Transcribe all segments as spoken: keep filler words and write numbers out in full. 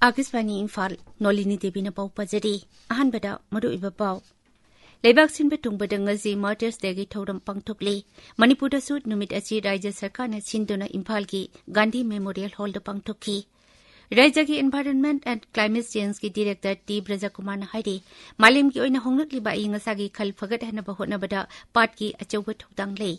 ꯑꯥꯀꯥꯁꯕꯥꯅꯤ ꯏꯝꯐꯥꯜ, ꯅꯣꯂꯤꯅꯤ ꯗꯦꯕꯤꯅ ꯄꯥꯎ ꯄꯥꯖꯔꯤ꯫ ꯑꯍꯥꯟꯕꯗ ꯃꯔꯨꯑꯣꯏꯕ ꯄꯥꯎ꯫ ꯂꯩꯕꯥꯛ ꯁꯤꯟꯕ ꯊꯨꯡꯕꯗ ꯉꯁꯤ Martyrs Dayꯒꯤ ꯊꯧꯔꯝ ꯄꯥꯡꯊꯣꯛꯂꯤ꯫ ꯃꯅꯤꯄꯨꯔꯗꯁꯨ ꯅꯨꯃꯤꯠ ꯑꯁꯤ ꯔꯥꯖ꯭ꯌ ꯁꯔꯀꯥꯔꯅ ꯁꯤꯟꯗꯨꯅ ꯏꯝꯐꯥꯜꯒꯤ ꯒꯥꯟꯙꯤ Memorial Hallꯗ ꯄꯥꯡꯊꯣꯛꯈꯤ꯫ ꯔꯥꯖ꯭ꯌꯒꯤ Environment and Climate Changeꯀꯤ Director ꯇꯤ ꯕ꯭ꯔꯖꯀꯨꯃꯥꯔꯅ ꯍꯥꯏꯔꯤ, ꯃꯥꯂꯦꯝꯒꯤ ꯑꯣꯏꯅ ꯍꯣꯡꯂꯛꯂꯤꯕ ꯑꯏꯪ ꯑꯁꯥꯒꯤ ꯈꯜ ꯐꯒꯠꯍꯟꯅꯕ ꯍꯣꯠꯅꯕꯗ ꯄꯥꯠꯀꯤ ꯑꯆꯧꯕ ꯊꯧꯗꯥꯡ ꯂꯩ꯫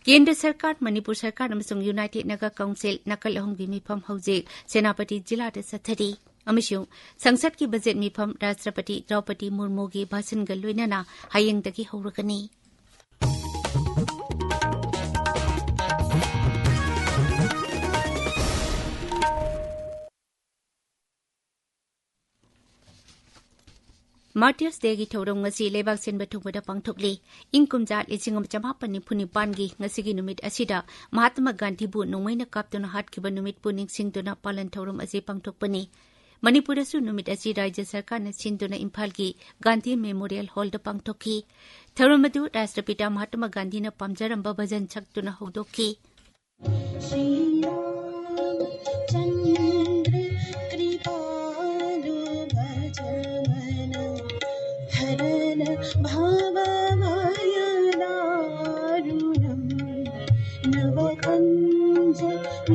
ꯀꯦꯟꯗ꯭ꯔ ꯁꯔꯀꯥꯔ, ꯃꯅꯤꯄꯨꯔ ꯁꯔꯀꯥꯔ ꯑꯃꯁꯨꯡ United Naga Council ꯅꯥꯀꯜ ꯑꯍꯨꯝꯒꯤ ꯃꯤꯐꯝ ꯍꯧꯖꯤꯛ ꯁꯦꯅꯥꯄꯇꯤ ꯖꯤꯂꯥꯗ ꯆꯠꯊꯔꯤ꯫ ꯑꯃꯁꯨꯡ ꯁꯪꯁꯠꯀꯤ ꯕꯖꯦꯠ ꯃꯤꯐꯝ ꯔꯥꯁꯇ꯭ꯔꯄꯇꯤ ꯗ꯭ꯔꯧꯄꯗꯤ ꯃꯨꯔꯃꯨꯒꯤ ꯚꯥꯁꯟꯒ ꯂꯣꯏꯅꯅ ꯍꯌꯦꯡꯗꯒꯤ ꯍꯧꯔꯒꯅꯤ꯫ Martyrs Dayꯒꯤ ꯊꯧꯔꯝ ꯉꯁꯤ ꯂꯩꯕꯥꯛ ꯁꯤꯟꯕ ꯊꯨꯡꯕꯗ ꯄꯥꯡꯊꯣꯛꯂꯤ꯫ ꯏꯪ ꯀꯨꯝꯖꯥ ꯂꯤꯁꯤꯡ ꯑꯃ ꯆꯃꯥꯄꯟ ꯅꯤꯐꯨ ꯅꯤꯄꯥꯟꯒꯤ ꯉꯁꯤꯒꯤ ꯅꯨꯃꯤꯠ ꯑꯁꯤꯗ ꯃꯍꯥꯇꯃꯥ ꯒꯥꯟꯙꯤꯕꯨ ꯅꯣꯡꯃꯩꯅ ꯀꯥꯞꯇꯨꯅ ꯍꯥꯠꯈꯤꯕ ꯅꯨꯃꯤꯠꯄꯨ ꯅꯤꯡꯁꯤꯡꯗꯨꯅ ꯄꯥꯂꯟ ꯊꯧꯔꯝ ꯑꯁꯤ ꯄꯥꯡꯊꯣꯛꯄꯅꯤ꯫ ꯃꯅꯤꯄꯨꯔꯗꯁꯨ ꯅꯨꯃꯤꯠ ꯑꯁꯤ ꯔꯥꯖ꯭ꯌ ꯁꯔꯀꯥꯔꯅ ꯁꯤꯟꯗꯨꯅ ꯏꯝꯐꯥꯜꯒꯤ ꯒꯥꯟꯙꯤ Memorial Hallꯗ ꯄꯥꯡꯊꯣꯛꯈꯤ꯫ ꯊꯧꯔꯝ ꯑꯗꯨ ꯔꯥꯁꯇ꯭ꯔꯄꯤꯇꯥ ꯃꯍꯥꯇꯃꯥ ꯒꯥꯟꯙꯤꯅ ꯄꯥꯝꯖꯔꯝꯕ ꯚꯖꯟ ꯁꯛꯇꯨꯅ ꯍꯧꯗꯣꯛꯈꯤ꯫ श्रीरामचन्द्र कृपालु भज मन हरण भव भय दारुणम्। नव कञ्ज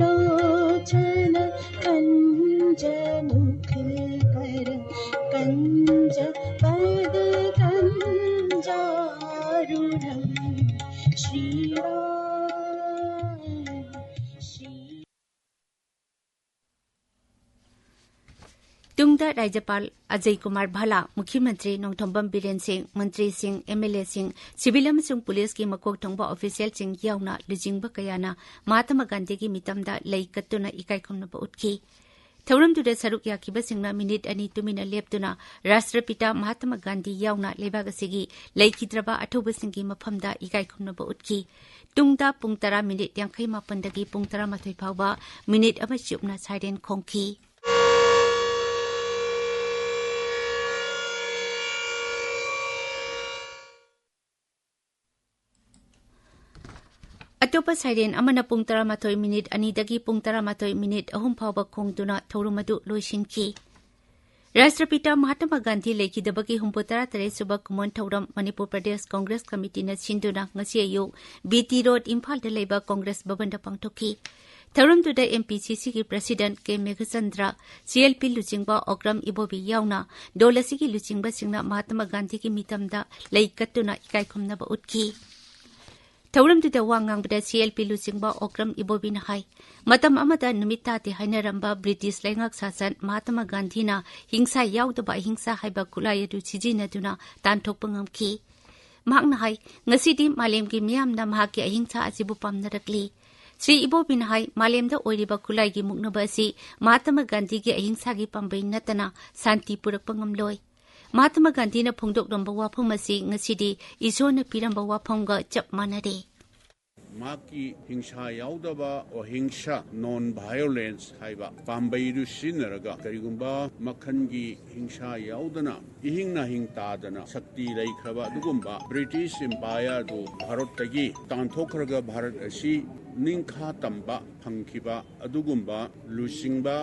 लोचन कञ्ज मुख कर कञ्ज पद कञ्जारुणम्। श्रीराम श्री ꯇꯨꯡꯗ ꯔꯥꯖ꯭ꯌꯄꯥꯜ ꯑꯖꯌ ꯀꯨꯃꯥꯔ ꯚꯥꯂꯥ, ꯃꯨꯈ꯭ꯌ ꯃꯟꯇ꯭ꯔꯤ ꯅꯣꯡꯊꯣꯝꯕꯝ ꯕꯤꯔꯦꯟ ꯁꯤꯡ, ꯃꯟꯇ꯭ꯔꯤꯁꯤꯡ, ꯑꯦꯝ ꯑꯦꯜ ꯑꯦꯁꯤꯡ, ꯁꯤꯚꯤꯜ ꯑꯃꯁꯨꯡ ꯄꯨꯂꯤꯁꯀꯤ ꯃꯀꯣꯛ ꯊꯣꯡꯕ ꯑꯣꯐꯤꯁꯤꯌꯦꯜꯁꯤꯡ ꯌꯥꯎꯅ ꯂꯨꯆꯤꯡꯕ ꯀꯌꯥꯅ ꯃꯍꯥꯇꯃꯥ ꯒꯥꯟꯙꯤꯒꯤ ꯃꯤꯇꯝꯗ ꯂꯩ ꯀꯠꯇꯨꯅ ꯏꯀꯥꯏ ꯈꯨꯝꯅꯕ ꯎꯠꯈꯤ꯫ ꯊꯧꯔꯝꯗꯨꯗ ꯁꯔꯨꯛ ꯌꯥꯈꯤꯕꯁꯤꯡꯅ ꯃꯤꯅꯤꯠ ꯑꯅꯤ ꯇꯨꯃꯤꯟꯅ ꯂꯦꯞꯇꯨꯅ ꯔꯥꯁꯇ꯭ꯔꯄꯤꯇꯥ ꯃꯍꯥꯇꯃꯥ ꯒꯥꯟꯙꯤ ꯌꯥꯎꯅ ꯂꯩꯕꯥꯛ ꯑꯁꯤꯒꯤ ꯂꯩꯈꯤꯗ꯭ꯔꯕ ꯑꯊꯧꯕꯁꯤꯡꯒꯤ ꯃꯐꯝꯗ ꯏꯀꯥꯏ ꯈꯨꯝꯅꯕ ꯎꯠꯈꯤ꯫ ꯇꯨꯡꯗ ꯄꯨꯡ ꯇꯔꯥ ꯃꯤꯅꯤꯠ ꯌꯥꯡꯈꯩ ꯃꯥꯄꯟꯗꯒꯤ ꯄꯨꯡ ꯇꯔꯥꯃꯥꯊꯣꯏ ꯐꯥꯎꯕ ꯃꯤꯅꯤꯠ ꯑꯃ ꯆꯨꯞꯅ ꯁꯥꯏꯔꯦꯟ ꯈꯣꯡꯈꯤ꯫ ꯑꯇꯣꯞꯄ ꯁꯩꯔꯦꯡ ꯑꯃꯅ ꯄꯨꯡ ꯇꯔꯥꯃꯥꯊꯣꯏ ꯃꯤꯅꯤꯠ ꯑꯅꯤꯗꯒꯤ ꯄꯨꯡ ꯇꯔꯥꯃꯥꯊꯣꯏ ꯃꯤꯅꯤꯠ ꯑꯍꯨꯝ ꯐꯥꯎꯕ ꯈꯣꯡꯗꯨꯅ ꯊꯧꯔꯝ ꯑꯗꯨ ꯂꯣꯏꯁꯤꯟꯈꯤ꯫ ꯔꯥꯁꯇ꯭ꯔꯄꯤꯇꯥ ꯃꯍꯥꯇꯃꯥ ꯒꯥꯟꯙꯤ ꯂꯩꯈꯤꯗꯕꯒꯤ ꯍꯨꯝꯐꯨ ꯇꯔꯥ ꯇꯔꯦꯠ ꯁꯨꯕ ꯀꯨꯝꯑꯣꯟ ꯊꯧꯔꯝ ꯃꯅꯤꯄꯨꯔ ꯄ꯭ꯔꯗꯦꯁ ꯀꯣꯡꯒ꯭ꯔꯦꯁ ꯀꯃꯤꯇꯤꯅ ꯁꯤꯟꯗꯨꯅ ꯉꯁꯤ ꯑꯌꯨꯛ ꯕꯤ ꯇꯤ ꯔꯣꯗ, ꯏꯝꯐꯥꯜꯗ ꯂꯩꯕ ꯀꯣꯡꯒ꯭ꯔꯦꯁ ꯚꯕꯟꯗ ꯄꯥꯡꯊꯣꯛꯈꯤ꯫ ꯊꯧꯔꯝꯗꯨꯗ ꯑꯦꯝ ꯄꯤ ꯁꯤ ꯁꯤꯒꯤ ꯄ꯭ꯔꯁꯤꯗꯦꯟꯠ ꯀꯦ ꯃꯦꯘꯆꯟꯗ꯭ꯔ, ꯁꯤ ꯑꯦꯜ ꯄꯤ ꯂꯨꯆꯤꯡꯕ ꯑꯣꯀ꯭ꯔꯝ ꯏꯕꯣꯕꯤ ꯌꯥꯎꯅ ꯗꯣꯜ ꯑꯁꯤꯒꯤ ꯂꯨꯆꯤꯡꯕꯁꯤꯡꯅ ꯃꯍꯥꯇꯃꯥ ꯒꯥꯟꯙꯤꯒꯤ ꯃꯤꯇꯝꯗ ꯂꯩ ꯀꯠꯇꯨꯅ ꯏꯀꯥꯏ ꯈꯨꯝꯅꯕ ꯎꯠꯈꯤ꯫ ꯊꯧꯔꯝꯗꯨꯗ ꯋꯥ ꯉꯥꯡꯕꯗ ꯁꯤ ꯑꯦꯜ ꯄꯤ ꯂꯨꯆꯤꯡꯕ ꯑꯣꯀ꯭ꯔꯝ ꯏꯕꯣꯕꯤꯅ ꯍꯥꯏ, ꯃꯇꯝ ꯑꯃꯗ ꯅꯨꯃꯤꯠ ꯇꯥꯗꯦ ꯍꯥꯏꯅꯔꯝꯕ ꯕ꯭ꯔꯤꯇꯤꯁ ꯂꯩꯉꯥꯛ ꯁꯥꯁꯟ ꯃꯍꯥꯇꯃꯥ ꯒꯥꯟꯙꯤꯅ ꯍꯤꯡꯁꯥ ꯌꯥꯎꯗꯕ ꯑꯍꯤꯡꯁꯥ ꯍꯥꯏꯕ ꯈꯨꯠꯂꯥꯏ ꯑꯗꯨ ꯁꯤꯖꯤꯟꯅꯗꯨꯅ ꯇꯥꯟꯊꯣꯛꯄ ꯉꯝꯈꯤ꯫ ꯃꯍꯥꯛꯅ ꯍꯥꯏ, ꯉꯁꯤꯗꯤ ꯃꯥꯂꯦꯝꯒꯤ ꯃꯤꯌꯥꯝꯅ ꯃꯍꯥꯛꯀꯤ ꯑꯍꯤꯡꯁꯥ ꯑꯁꯤꯕꯨ ꯄꯥꯝꯅꯔꯛꯂꯤ꯫ ꯁ꯭ꯔꯤ ꯏꯕꯣꯕꯤꯅ ꯍꯥꯏ, ꯃꯥꯂꯦꯝꯗ ꯑꯣꯏꯔꯤꯕ ꯈꯨꯠꯂꯥꯏꯒꯤ ꯃꯨꯛꯅꯕ ꯑꯁꯤ ꯃꯍꯥꯇꯃꯥ ꯒꯥꯟꯙꯤꯒꯤ ꯑꯍꯤꯡꯁꯥꯒꯤ ꯄꯥꯝꯕꯩ ꯅꯠꯇꯅ ꯁꯥꯟꯇꯤ ꯄꯨꯔꯛꯄ ꯉꯝꯂꯣꯏ꯫ ꯃꯍꯥꯇꯃꯥ ꯒꯥꯟꯙꯤꯅ ꯐꯣꯡꯗꯣꯛꯂꯝꯕ ꯋꯥꯐꯝ ꯑꯁꯤ ꯉꯁꯤꯗꯤ ꯏꯁꯣꯔꯅ ꯄꯤꯔꯝꯕ ꯋꯥꯐꯝꯒ ꯆꯞ ꯃꯥꯟꯅꯔꯦ꯫ ꯃꯍꯥꯛꯀꯤ ꯍꯤꯡꯁꯥ ꯌꯥꯎꯗꯕ ꯑꯍꯤꯡꯁꯥ, non violence ꯍꯥꯏꯕ ꯄꯥꯝꯕꯩꯗꯨ ꯁꯤꯖꯤꯟꯅꯔꯒ ꯀꯔꯤꯒꯨꯝꯕ ꯃꯈꯜꯒꯤ ꯍꯤꯡꯁꯥ ꯌꯥꯎꯗꯅ ꯏꯍꯤꯡ ꯅꯥꯍꯤꯡ ꯇꯥꯗꯅ ꯁꯛꯇꯤ ꯂꯩꯈ꯭ꯔꯕ ꯑꯗꯨꯒꯨꯝꯕ ꯕ꯭ꯔꯤꯇꯤꯁ ꯏꯝꯄꯥꯌꯔ ꯑꯗꯨ ꯚꯥꯔꯠꯇꯒꯤ ꯇꯥꯟꯊꯣꯛꯈ꯭ꯔꯒ ꯚꯥꯔꯠ ꯑꯁꯤ ꯅꯤꯡꯈꯥ ꯇꯝꯕ ꯐꯪꯈꯤꯕ ꯑꯗꯨꯒꯨꯝꯕ ꯂꯨꯆꯤꯡꯕ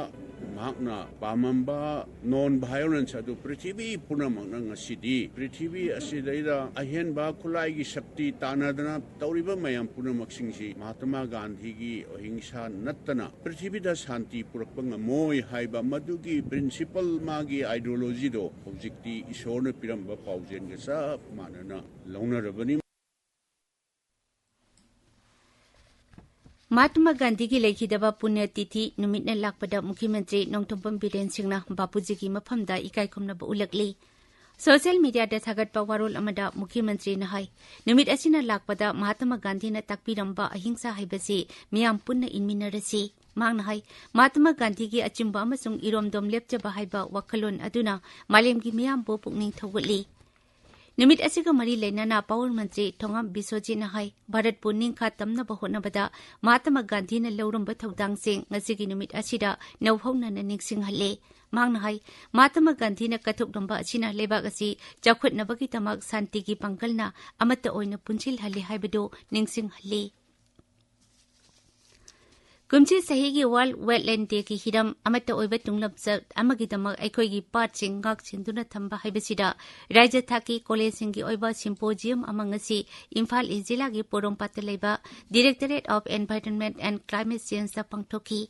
ꯃꯍꯥꯛꯅ ꯄꯥꯝꯃꯝꯕ non violence ꯑꯗꯨ ꯄ꯭ꯔꯤꯊꯤꯕꯤ ꯄꯨꯝꯅꯃꯛꯅ ꯉꯁꯤꯗꯤ ꯄ꯭ꯔꯤꯊꯤꯕꯤ ꯑꯁꯤꯗꯩꯗ ꯑꯍꯦꯟꯕ ꯈꯨꯠꯂꯥꯏꯒꯤ ꯁꯛꯇꯤ ꯇꯥꯟꯅꯗꯅ ꯇꯧꯔꯤꯕ ꯃꯌꯥꯝ ꯄꯨꯝꯅꯃꯛꯁꯤꯡꯁꯤ ꯃꯍꯥꯇꯃꯥ ꯒꯥꯟꯙꯤꯒꯤ ꯑꯍꯤꯡꯁꯥ ꯅꯠꯇꯅ ꯄ꯭ꯔꯤꯊꯤꯕꯤꯗ ꯁꯥꯟꯇꯤ ꯄꯨꯔꯛꯄ ꯉꯝꯃꯣꯏ ꯍꯥꯏꯕ ꯃꯗꯨꯒꯤ principle, ꯃꯥꯒꯤ ideologyꯗꯣ ꯍꯧꯖꯤꯛꯇꯤ ꯏꯁꯣꯔꯅ ꯄꯤꯔꯝꯕ ꯄꯥꯎꯖꯦꯜꯒ ꯆꯞ ꯃꯥꯟꯅꯅ ꯂꯧꯅꯔꯕꯅꯤ꯫ ꯃꯍꯥꯇꯃꯥ ꯒꯥꯟꯙꯤꯒꯤ ꯂꯩꯈꯤꯗꯕ ꯄꯨꯅ꯭ꯌ ꯇꯤꯊꯤ ꯅꯨꯃꯤꯠꯅ ꯂꯥꯛꯄꯗ ꯃꯨꯈ꯭ꯌ ꯃꯟꯇ꯭ꯔꯤ ꯅꯣꯡꯊꯣꯝꯕꯝ ꯕꯤꯔꯦꯟ ꯁꯤꯡꯅ ꯕꯥꯄꯨꯖꯤꯒꯤ ꯃꯐꯝꯗ ꯏꯀꯥꯏ ꯈꯨꯝꯅꯕ ꯎꯠꯂꯛꯂꯤ꯫ ꯁꯣꯁꯤꯌꯦꯜ ꯃꯤꯗꯤꯌꯥꯗ ꯊꯥꯒꯠꯄ ꯋꯥꯔꯣꯜ ꯑꯃꯗ ꯃꯨꯈ꯭ꯌ ꯃꯟꯇ꯭ꯔꯤꯅ ꯍꯥꯏ, ꯅꯨꯃꯤꯠ ꯑꯁꯤꯅ ꯂꯥꯛꯄꯗ ꯃꯍꯥꯇꯃꯥ ꯒꯥꯟꯙꯤꯅ ꯇꯥꯛꯄꯤꯔꯝꯕ ꯑꯍꯤꯡꯁꯥ ꯍꯥꯏꯕꯁꯤ ꯃꯤꯌꯥꯝ ꯄꯨꯟꯅ ꯏꯟꯃꯤꯟꯅꯔꯁꯤ꯫ ꯃꯍꯥꯛꯅ ꯍꯥꯏ, ꯃꯍꯥꯇꯃꯥ ꯒꯥꯟꯙꯤꯒꯤ ꯑꯆꯨꯝꯕ ꯑꯃꯁꯨꯡ ꯏꯔꯣꯝꯗꯣꯝ ꯂꯦꯞꯆꯕ ꯍꯥꯏꯕ ꯋꯥꯈꯜꯂꯣꯟ ꯑꯗꯨꯅ ꯃꯥꯂꯦꯝꯒꯤ ꯃꯤꯌꯥꯝꯕꯨ ꯄꯨꯛꯅꯤꯡ ꯊꯧꯒꯠꯂꯤ꯫ ꯅꯨꯃꯤꯠ ꯑꯁꯤꯒ ꯃꯔꯤ ꯂꯩꯅꯅ ꯄꯥꯋꯔ ꯃꯟꯇ꯭ꯔꯤ ꯊꯣꯉꯥꯝ ꯕꯤꯁ꯭ꯋꯖꯤꯠꯅ ꯍꯥꯏ, ꯚꯥꯔꯠꯄꯨ ꯅꯤꯡꯈꯥ ꯇꯝꯅꯕ ꯍꯣꯠꯅꯕꯗ ꯃꯍꯥꯇꯃꯥ ꯒꯥꯟꯙꯤꯅ ꯂꯧꯔꯝꯕ ꯊꯧꯗꯥꯡꯁꯤꯡ ꯉꯁꯤꯒꯤ ꯅꯨꯃꯤꯠ ꯑꯁꯤꯗ ꯅꯧꯍꯧꯅꯅ ꯅꯤꯡꯁꯤꯡꯍꯜꯂꯤ꯫ ꯃꯍꯥꯛꯅ ꯍꯥꯏ, ꯃꯍꯥꯇꯃꯥ ꯒꯥꯟꯙꯤꯅ ꯀꯠꯊꯣꯛꯂꯝꯕ ꯑꯁꯤꯅ ꯂꯩꯕꯥꯛ ꯑꯁꯤ ꯆꯥꯎꯈꯠꯅꯕꯒꯤꯗꯃꯛ ꯁꯥꯟꯇꯤꯒꯤ ꯄꯥꯡꯒꯜꯅ ꯑꯃꯠꯇ ꯑꯣꯏꯅ ꯄꯨꯟꯁꯤꯜꯍꯜꯂꯤ ꯍꯥꯏꯕꯗꯨ ꯅꯤꯡꯁꯤꯡꯍꯜꯂꯤ꯫ ꯀꯨꯝꯁꯤ ꯆꯍꯤꯒꯤ World Wetland Dayꯒꯤ ꯍꯤꯔꯝ "ꯑꯃꯠꯇ ꯑꯣꯏꯕ ꯇꯨꯡꯂꯝꯆꯠ ꯑꯃꯒꯤꯗꯃꯛ ꯑꯩꯈꯣꯏꯒꯤ ꯄꯥꯠꯁꯤꯡ ꯉꯥꯛ ꯁꯦꯟꯗꯨꯅ ꯊꯝꯕ" ꯍꯥꯏꯕꯁꯤꯗ ꯔꯥꯖ꯭ꯌ ꯊꯥꯛꯀꯤ ꯀꯣꯂꯦꯖꯁꯤꯡꯒꯤ ꯑꯣꯏꯕ symposium ꯑꯃ ꯉꯁꯤ ꯏꯝꯐꯥꯜ ꯏꯁ ꯖꯤꯂꯥꯒꯤ ꯄꯣꯔꯣꯝꯄꯥꯠꯇ ꯂꯩꯕ Directorate of Environment and Climate Changeꯇ ꯄꯥꯡꯊꯣꯛꯈꯤ꯫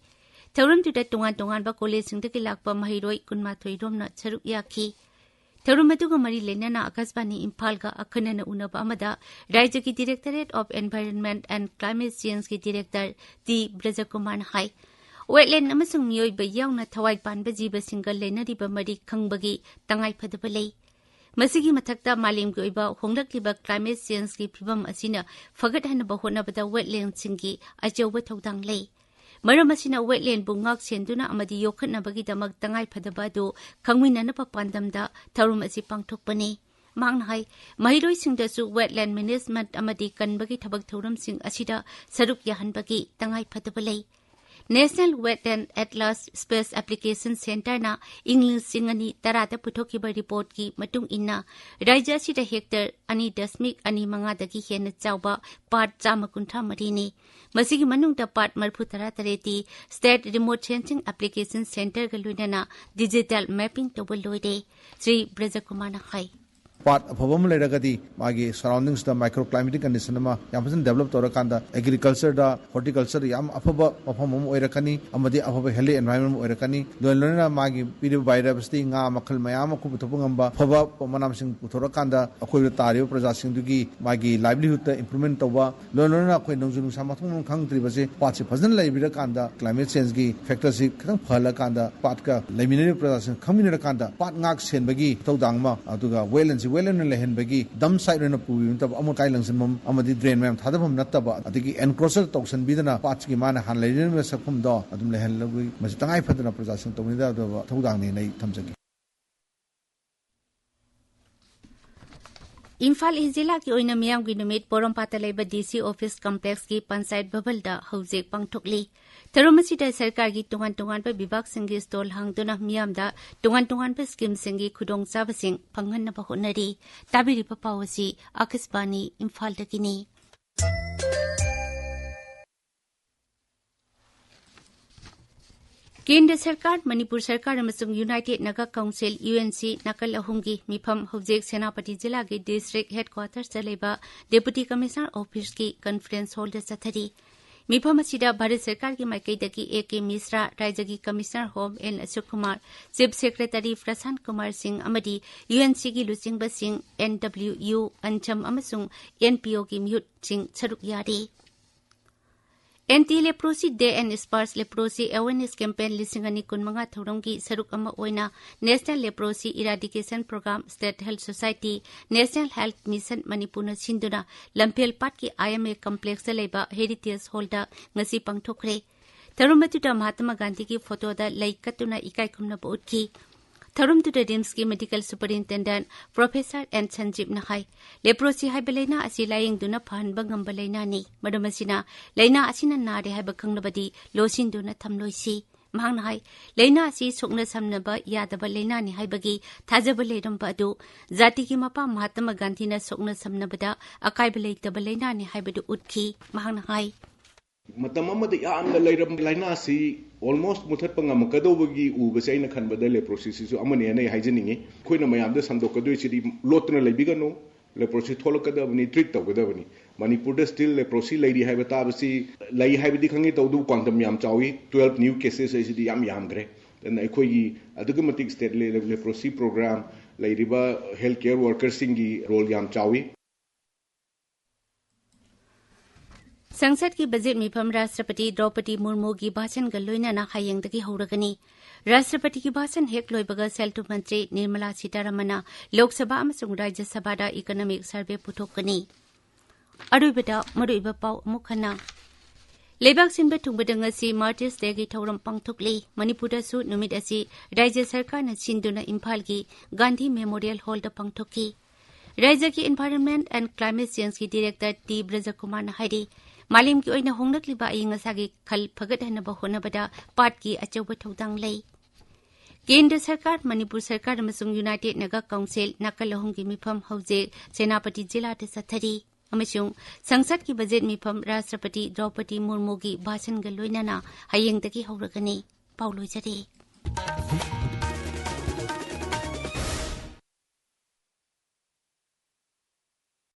ꯊꯧꯔꯝꯗꯨꯗ ꯇꯣꯉꯥꯟ ꯇꯣꯉꯥꯟꯕ ꯀꯣꯂꯦꯖꯁꯤꯡꯗꯒꯤ ꯂꯥꯛꯄ ꯃꯍꯩꯔꯣꯏ ꯀꯨꯟꯃꯥꯊꯣꯏ ꯔꯣꯝꯅ ꯁꯔꯨꯛ ꯌꯥꯈꯤ꯫ ꯊꯧꯔꯝ ꯑꯗꯨꯒ ꯃꯔꯤ ꯂꯩꯅꯅ ꯑꯥꯀꯥꯁꯕꯥꯅꯤ ꯏꯝꯐꯥꯜꯒ ꯑꯈꯟꯅꯅ ꯎꯅꯕ ꯑꯃꯗ ꯔꯥꯖ꯭ꯌꯒꯤ Directorate of Environment and Climate Changeꯀꯤ Director ꯇꯤ ꯕ꯭ꯔꯖꯀꯨꯃꯥꯔꯅ ꯍꯥꯏ, wetland ꯑꯃꯁꯨꯡ ꯃꯤꯑꯣꯏꯕ ꯌꯥꯎꯅ ꯊꯋꯥꯏ ꯄꯥꯟꯕ ꯖꯤꯕꯁꯤꯡꯒ ꯂꯩꯅꯔꯤꯕ ꯃꯔꯤ ꯈꯪꯕꯒꯤ ꯇꯉꯥꯏꯐꯗꯕ ꯂꯩ꯫ ꯃꯁꯤꯒꯤ ꯃꯊꯛꯇ ꯃꯥꯂꯦꯝꯒꯤ ꯑꯣꯏꯕ ꯍꯣꯡꯂꯛꯂꯤꯕ climate changeꯀꯤ ꯐꯤꯚꯝ ꯑꯁꯤꯅ ꯐꯒꯠꯍꯟꯅꯕ ꯍꯣꯠꯅꯕꯗ wetlandꯁꯤꯡꯒꯤ ꯑꯆꯧꯕ ꯊꯧꯗꯥꯡ ꯂꯩ꯫ ꯃꯔꯝ ꯑꯁꯤꯅ wetlandꯕꯨ ꯉꯥꯛ ꯁꯦꯟꯗꯨꯅ ꯑꯃꯗꯤ ꯌꯣꯛꯈꯠꯅꯕꯒꯤꯗꯃꯛ ꯇꯉꯥꯏꯐꯗꯕ ꯑꯗꯨ ꯈꯪꯃꯤꯟꯅꯅꯕ ꯄꯥꯟꯗꯝꯗ ꯊꯧꯔꯝ ꯑꯁꯤ ꯄꯥꯡꯊꯣꯛꯄꯅꯤ꯫ ꯃꯍꯥꯛꯅ ꯍꯥꯏ, ꯃꯍꯩꯔꯣꯏꯁꯤꯡꯗꯁꯨ wetland management ꯑꯃꯗꯤ ꯀꯟꯕꯒꯤ ꯊꯕꯛ ꯊꯧꯔꯝꯁꯤꯡ ꯑꯁꯤꯗ ꯁꯔꯨꯛ ꯌꯥꯍꯟꯕꯒꯤ ꯇꯉꯥꯏꯐꯗꯕ ꯂꯩ꯫ National Wetland Atlas Space Application Centreꯅ ꯏꯪ ꯂꯤꯁꯤꯡ ꯑꯅꯤ ꯇꯔꯥꯗ ꯄꯨꯊꯣꯛꯈꯤꯕ reportꯀꯤ ꯃꯇꯨꯡ ꯏꯟꯅ, ꯔꯥꯖ꯭ꯌ ꯑꯁꯤꯗ hectare ꯑꯅꯤ ꯗꯁꯃꯤꯛ ꯑꯅꯤ ꯃꯉꯥꯗꯒꯤ ꯍꯦꯟꯅ ꯆꯥꯎꯕ ꯄꯥꯠ ꯆꯥꯝꯃ ꯀꯨꯟꯊ꯭ꯔꯥ ꯃꯔꯤꯅꯤ꯫ ꯃꯁꯤꯒꯤ ꯃꯅꯨꯡꯗ ꯄꯥꯠ ꯃꯔꯤꯐꯨ ꯇꯔꯥ ꯇꯔꯦꯠꯇꯤ State Remote Sensing Application Centreꯒ ꯂꯣꯏꯅꯅ digital mapping ꯇꯧꯕ ꯂꯣꯏꯔꯦ꯫ ꯁ꯭ꯔꯤ ꯕ꯭ꯔꯖꯀꯨꯃꯥꯔꯅ ꯍꯥꯏ꯫ ꯄꯥꯠ ꯑꯐꯕ ꯑꯃ ꯂꯩꯔꯒꯗꯤ ꯃꯥꯒꯤ surroundingsꯇ microclimatic condition ꯑꯃ ꯌꯥꯝ ꯐꯖꯅ develop ꯇꯧꯔꯀꯥꯟꯗ agricultureꯗ, horticultureꯗ ꯌꯥꯝ ꯑꯐꯕ ꯃꯐꯝ ꯑꯃ ꯑꯣꯏꯔꯛꯀꯅꯤ ꯑꯃꯗꯤ ꯑꯐꯕ healthy environment ꯑꯃ ꯑꯣꯏꯔꯛꯀꯅꯤ꯫ ꯂꯣꯏꯅ ꯂꯣꯏꯅꯅ ꯃꯥꯒꯤ ꯄꯤꯔꯤꯕ biodiversity, ꯉꯥ ꯃꯈꯜ ꯃꯌꯥꯝ ꯑꯃ ꯄꯨꯊꯣꯛꯄ ꯉꯝꯕ ꯑꯐꯕ ꯃꯅꯥ ꯃꯁꯤꯡ ꯄꯨꯊꯣꯔꯛꯀꯥꯟꯗ ꯑꯀꯣꯏꯕꯗ ꯇꯥꯔꯤꯕ ꯄ꯭ꯔꯖꯥꯁꯤꯡꯗꯨꯒꯤ ꯃꯥꯒꯤ livelihoodꯇ improvement ꯇꯧꯕ, ꯂꯣꯏꯅ ꯂꯣꯏꯅꯅ ꯑꯩꯈꯣꯏ ꯅꯣꯡꯖꯨ ꯅꯨꯡꯁꯥ ꯃꯊꯣꯡ ꯃꯔꯝ ꯈꯪꯗ꯭ꯔꯤꯕꯁꯦ ꯄꯥꯠꯁꯤ ꯐꯖꯅ ꯂꯩꯕꯤꯔꯀꯥꯟꯗ climate changeꯒꯤ factorꯁꯤ ꯈꯤꯇꯪ ꯐꯍꯜꯂꯀꯥꯟꯗ ꯄꯥꯠꯀ ꯂꯩꯃꯤꯟꯅꯔꯤꯕ ꯄ꯭ꯔꯖꯥꯁꯤꯡ ꯈꯪꯃꯤꯟꯅꯔꯀꯥꯟꯗ ꯄꯥꯠ ꯉꯥꯛ ꯁꯦꯟꯕꯒꯤ ꯊꯧꯗꯥꯡ ꯑꯃ, ꯑꯗꯨꯒ wetlandꯁꯤ wetland ꯑꯣꯏꯅ ꯂꯩꯍꯟꯕꯒꯤ dump site ꯑꯣꯏꯅ ꯄꯨꯕꯤꯕ ꯅꯠꯇꯕ, ꯑꯃꯣꯠ ꯑꯀꯥꯏ ꯂꯪꯁꯤꯟꯐꯝ ꯑꯃꯗꯤ drain ꯃꯌꯥꯝ ꯊꯥꯗꯐꯝ ꯅꯠꯇꯕ, ꯑꯗꯒꯤ encroacher ꯇꯧꯁꯟꯕꯤꯗꯅ ꯄꯥꯠꯁꯤꯒꯤ ꯃꯥꯅ ꯍꯥꯟꯅ ꯂꯩꯔꯝꯃꯤꯕ ꯁꯛꯐꯝꯗꯣ ꯑꯗꯨꯝ ꯂꯩꯍꯜꯂꯕꯒꯤ ꯃꯁꯤ ꯇꯉꯥꯏ ꯐꯗꯅ ꯄ꯭ꯔꯖꯥꯁꯤꯡ ꯇꯧꯅꯤꯡꯗꯕ ꯊꯧꯗꯥꯡꯅꯦꯅ ꯑꯩ ꯊꯝꯖꯒꯦ꯫ ꯏꯝꯐꯥꯜ ꯏꯁ ꯖꯤꯂꯥꯒꯤ ꯑꯣꯏꯅ ꯃꯤꯌꯥꯝꯒꯤ ꯅꯨꯃꯤꯠ ꯄꯣꯔꯣꯝꯄꯥꯠꯇ ꯂꯩꯕ ꯗꯤ ꯁꯤ office complexꯀꯤ ꯄꯟꯆꯥꯌꯠ ꯚꯕꯟꯗ ꯍꯧꯖꯤꯛ ꯄꯥꯡꯊꯣꯛꯂꯤ꯫ ꯊꯧꯔꯝ ꯑꯁꯤꯗ ꯁꯔꯀꯥꯔꯒꯤ ꯇꯣꯉꯥꯟ ꯇꯣꯉꯥꯟꯕ ꯕꯤꯚꯥꯒꯁꯤꯡꯒꯤ stall ꯍꯥꯡꯗꯨꯅ ꯃꯤꯌꯥꯝꯗ ꯇꯣꯉꯥꯟ ꯇꯣꯉꯥꯟꯕ schemeꯁꯤꯡꯒꯤ ꯈꯨꯗꯣꯡꯆꯥꯕꯁꯤꯡ ꯐꯪꯍꯟꯅꯕ ꯍꯣꯠꯅꯔꯤ꯫ ꯇꯥꯕꯤꯔꯤꯕ ꯄꯥꯎ ꯑꯁꯤ ꯑꯥꯀꯥꯁꯕꯥꯅꯤ ꯏꯝꯐꯥꯜꯗꯒꯤꯅꯤ꯫ ꯀꯦꯟꯗ꯭ꯔ ꯁꯔꯀꯥꯔ, ꯃꯅꯤꯄꯨꯔ ꯁꯔꯀꯥꯔ ꯑꯃꯁꯨꯡ united Naga council, U N C, ꯅꯥꯀꯜ ꯑꯍꯨꯝꯒꯤ ꯃꯤꯐꯝ ꯍꯧꯖꯤꯛ ꯁꯦꯅꯥꯄꯇꯤ ꯖꯤꯂꯥꯒꯤ ꯗꯤꯁꯇ꯭ꯔꯤꯛ ꯍꯦꯗꯀ꯭ꯋꯥꯇꯔꯁꯇ ꯂꯩꯕ ꯗꯦꯄꯨꯇꯤ ꯀꯃꯤꯁꯅꯔ ꯑꯣꯐꯤꯁꯀꯤ ꯀꯟꯐꯔꯦꯟꯁ ꯍꯣꯜꯗ ꯆꯠꯊꯔꯤ꯫ ꯃꯤꯐꯝ ꯑꯁꯤꯗ ꯚꯥꯔꯠ ꯁꯔꯀꯥꯔꯒꯤ ꯃꯥꯏꯀꯩꯗꯒꯤ ꯑꯦ ꯀꯦ ꯃꯤꯁ꯭ꯔꯥ, ꯔꯥꯖ꯭ꯌꯒꯤ commissioner home N Ashok Kumar, chief secretary Prashant Kumar Singh ꯑꯃꯗꯤ ꯌꯨ ꯑꯦꯟ ꯁꯤꯒꯤ ꯂꯨꯆꯤꯡꯕꯁꯤꯡ, ꯑꯦꯟ ꯗꯕ꯭ꯂꯤꯎ ꯌꯨ, ꯑꯟꯆꯝ ꯑꯃꯁꯨꯡ ꯑꯦꯟ ꯄꯤ ꯑꯣꯒꯤ ꯃꯤꯍꯨꯠꯁꯤꯡ ꯁꯔꯨꯛ ꯌꯥꯔꯤ꯫ Anti leprosy day and Sparsh leprosy awareness campaign ꯂꯤꯁꯤꯡ ꯑꯅꯤ ꯀꯨꯟꯃꯉꯥ ꯊꯧꯔꯝꯒꯤ ꯁꯔꯨꯛ ꯑꯃ ꯑꯣꯏꯅ national leprosy eradication programme, state health society, national health mission ꯃꯅꯤꯄꯨꯔꯅ ꯁꯤꯟꯗꯨꯅ ꯂꯝꯐꯦꯜ ꯄꯥꯠꯀꯤ ꯑꯥꯏ ꯑꯦꯝ ꯑꯦ ꯀꯝꯄ꯭ꯂꯦꯛꯁꯇ ꯂꯩꯕ ꯍꯦꯔꯤꯇꯦꯖ ꯍꯣꯜꯗ ꯉꯁꯤ ꯄꯥꯡꯊꯣꯛꯈ꯭ꯔꯦ꯫ ꯊꯧꯔꯝ ꯑꯗꯨꯗ ꯃꯍꯥꯇꯃꯥ ꯒꯥꯟꯙꯤꯒꯤ ꯐꯣꯇꯣꯗ ꯂꯩ ꯀꯠꯇꯨꯅ ꯏꯀꯥꯏ ꯈꯨꯝꯅꯕ ꯎꯠꯈꯤ꯫ ꯊꯧꯔꯝꯗꯨꯗ ꯔꯤꯝꯁꯀꯤ ꯃꯦꯗꯤꯀꯦꯜ ꯁꯨꯄꯔꯤꯟꯇꯦꯟꯗꯦꯟꯠ ꯄ꯭ꯔꯣꯐꯦꯁꯔ ꯑꯦꯟ ꯁꯟꯖꯤꯞꯅ ꯍꯥꯏ, ꯂꯦꯄ꯭ꯔꯣꯁꯤ ꯍꯥꯏꯕ ꯂꯥꯏꯅꯥ ꯑꯁꯤ ꯂꯥꯌꯦꯡꯗꯨꯅ ꯐꯍꯟꯕ ꯉꯝꯕ ꯂꯥꯏꯅꯥꯅꯤ꯫ ꯃꯔꯝ ꯑꯁꯤꯅ ꯂꯥꯏꯅꯥ ꯑꯁꯤꯅ ꯅꯥꯔꯦ ꯍꯥꯏꯕ ꯈꯪꯂꯕꯗꯤ ꯂꯣꯠꯁꯤꯟꯗꯨꯅ ꯊꯝꯂꯣꯏꯁꯤ꯫ ꯃꯍꯥꯛꯅ ꯍꯥꯏ, ꯂꯥꯏꯅꯥ ꯑꯁꯤ ꯁꯣꯛꯅ ꯁꯝꯅꯕ ꯌꯥꯗꯕ ꯂꯥꯏꯅꯥꯅꯤ ꯍꯥꯏꯕꯒꯤ ꯊꯥꯖꯕ ꯂꯩꯔꯝꯕ ꯑꯗꯨ ꯖꯥꯇꯤꯒꯤ ꯃꯄꯥ ꯃꯍꯥꯇꯃꯥ ꯒꯥꯟꯙꯤꯅ ꯁꯣꯛꯅ ꯁꯝꯅꯕꯗ ꯑꯀꯥꯏꯕ ꯂꯩꯇꯕ ꯂꯥꯏꯅꯥꯅꯤ ꯍꯥꯏꯕꯗꯨ ꯎꯠꯈꯤ꯫ ꯃꯍꯥꯛꯅ ꯍꯥꯏ, ꯃꯇꯝ ꯑꯃꯗ ꯌꯥꯝꯅ ꯂꯩꯔꯝꯕ ꯂꯥꯏꯅꯥ ꯑꯁꯤ almost ꯃꯨꯊꯠꯄ ꯉꯝꯃꯛꯀꯗꯧꯕꯒꯤ ꯎꯕꯁꯦ ꯑꯩꯅ ꯈꯟꯕꯗ ꯂꯦꯄ꯭ꯔꯣꯁꯤꯁꯤꯁꯨ ꯑꯃꯅꯦꯅ ꯑꯩ ꯍꯥꯏꯖꯅꯤꯡꯉꯤ꯫ ꯑꯩꯈꯣꯏꯅ ꯃꯌꯥꯝꯗ ꯁꯟꯗꯣꯛꯀꯗꯣꯏꯁꯤꯗꯤ ꯂꯣꯠꯇꯨꯅ ꯂꯩꯕꯤꯒꯅꯨ, ꯂꯦꯄ꯭ꯔꯣꯁꯤ ꯊꯣꯛꯂꯛꯀꯗꯕꯅꯤ, ꯇ꯭ꯔꯤꯠ ꯇꯧꯒꯗꯕꯅꯤ꯫ ꯃꯅꯤꯄꯨꯔꯗ ꯁ꯭ꯇꯤꯜ ꯂꯦꯄ꯭ꯔꯣꯁꯤ ꯂꯩꯔꯤ ꯍꯥꯏꯕ ꯇꯥꯕꯁꯤ, ꯂꯩ ꯍꯥꯏꯕꯗꯤ ꯈꯪꯉꯤ, ꯇꯧꯕꯇꯕꯨ ꯀ꯭ꯋꯥꯟꯇꯝ ꯌꯥꯝ ꯆꯥꯎꯏ, ꯇꯨꯋꯦꯜꯐ ꯅ꯭ꯌꯨ ꯀꯦꯁꯦꯁ ꯍꯥꯏꯁꯤꯗꯤ ꯌꯥꯝ ꯌꯥꯝꯈ꯭ꯔꯦ꯫ ꯑꯗꯨꯅ ꯑꯩꯈꯣꯏꯒꯤ ꯑꯗꯨꯛꯀꯤ ꯃꯇꯤꯛ ꯁ꯭ꯇꯦꯠ ꯂꯦ-, ꯂꯦꯄ꯭ꯔꯣꯁꯤ ꯄ꯭ꯔꯣꯒ꯭ꯔꯥꯝ, ꯂꯩꯔꯤꯕ ꯍꯦꯜꯊ ꯀꯦꯌꯔ ꯋꯥꯔꯀꯔꯁꯤꯡꯒꯤ ꯔꯣꯜ ꯌꯥꯝ ꯆꯥꯎꯏ꯫ ꯁꯪꯁꯠꯀꯤ ꯕꯖꯦꯠ ꯃꯤꯐꯝ ꯔꯥꯁꯇ꯭ꯔꯄꯇꯤ ꯗ꯭ꯔꯧꯄꯗꯤ ꯃꯨꯔꯃꯨꯒꯤ ꯚꯥꯁꯟꯒ ꯂꯣꯏꯅꯅ ꯍꯌꯦꯡꯗꯒꯤ ꯍꯧꯔꯒꯅꯤ꯫ ꯔꯥꯁꯇ꯭ꯔꯄꯇꯤꯒꯤ ꯚꯥꯁꯟ ꯍꯦꯛ ꯂꯣꯏꯕꯒ ꯁꯦꯜ ꯊꯨꯝ ꯃꯟꯇ꯭ꯔꯤ ꯅꯤꯔꯃꯂꯥ ꯁꯤꯇꯥꯔꯥꯃꯟꯅ ꯂꯣꯛ ꯁꯚꯥ ꯑꯃꯁꯨꯡ ꯔꯥꯖ꯭ꯌ ꯁꯚꯥꯗ ꯏꯀꯣꯅꯣꯃꯤꯛ ꯁꯔꯚꯦ ꯄꯨꯊꯣꯛꯀꯅꯤ꯫ ꯑꯔꯣꯏꯕꯗ ꯃꯔꯨꯑꯣꯏꯕ ꯄꯥꯎ ꯑꯃꯨꯛ ꯍꯟꯅ꯫ ꯂꯩꯕꯥꯛ ꯁꯤꯟꯕ ꯊꯨꯡꯕꯗ ꯉꯁꯤ ꯃꯥꯔꯇꯤꯔꯁ ꯗꯦꯒꯤ ꯊꯧꯔꯝ ꯄꯥꯡꯊꯣꯛꯂꯤ꯫ ꯃꯅꯤꯄꯨꯔꯗꯁꯨ ꯅꯨꯃꯤꯠ ꯑꯁꯤ ꯔꯥꯖ꯭ꯌ ꯁꯔꯀꯥꯔꯅ ꯁꯤꯟꯗꯨꯅ ꯏꯝꯐꯥꯜꯒꯤ ꯒꯥꯟꯙꯤ ꯃꯦꯃꯣꯔꯤꯌꯦꯜ ꯍꯣꯜꯗ ꯄꯥꯡꯊꯣꯛꯈꯤ꯫ ꯔꯥꯖ꯭ꯌꯒꯤ ꯏꯟꯚꯥꯏꯔꯟꯃꯦꯟꯠ ꯑꯦꯟ ꯀ꯭ꯂꯥꯏꯃꯦꯠ ꯆꯦꯟꯖꯀꯤ ꯗꯤꯔꯦꯛꯇꯔ ꯇꯤ ꯕ꯭ꯔꯖꯀꯨꯃꯥꯔꯅ ꯍꯥꯏꯔꯤ, ꯃꯥꯂꯦꯝꯒꯤ ꯑꯣꯏꯅ ꯍꯣꯡꯂꯛꯂꯤꯕ ꯑꯏꯪ ꯑꯁꯥꯒꯤ ꯈꯜ ꯐꯒꯠꯍꯟꯅꯕ ꯍꯣꯠꯅꯕꯗ ꯄꯥꯠꯀꯤ ꯑꯆꯧꯕ ꯊꯧꯗꯥꯡ ꯂꯩ꯫ ꯀꯦꯟꯗ꯭ꯔ ꯁꯔꯀꯥꯔ, ꯃꯅꯤꯄꯨꯔ ꯁꯔꯀꯥꯔ ꯑꯃꯁꯨꯡ ꯌꯨꯅꯥꯏꯇꯦꯗ ꯅꯥꯒꯥ ꯀꯥꯎꯟꯁꯤꯜ ꯅꯥꯀꯜ ꯑꯍꯨꯝꯒꯤ ꯃꯤꯐꯝ ꯍꯧꯖꯤꯛ ꯁꯦꯅꯥꯄꯇꯤ ꯖꯤꯂꯥꯗ ꯆꯠꯊꯔꯤ ꯑꯃꯁꯨꯡ ꯁꯪꯁꯠꯀꯤ ꯕꯖꯦꯠ ꯃꯤꯐꯝ ꯔꯥꯁꯇ꯭ꯔꯄꯇꯤ ꯗ꯭ꯔꯧꯄꯗꯤ ꯃꯨꯔꯃꯨꯒꯤ ꯚꯥꯁꯟꯒ ꯂꯣꯏꯅꯅ ꯍꯌꯦꯡꯗꯒꯤ ꯍꯧꯔꯒꯅꯤ꯫ ꯄꯥꯎ ꯂꯣꯏꯖꯔꯦ꯫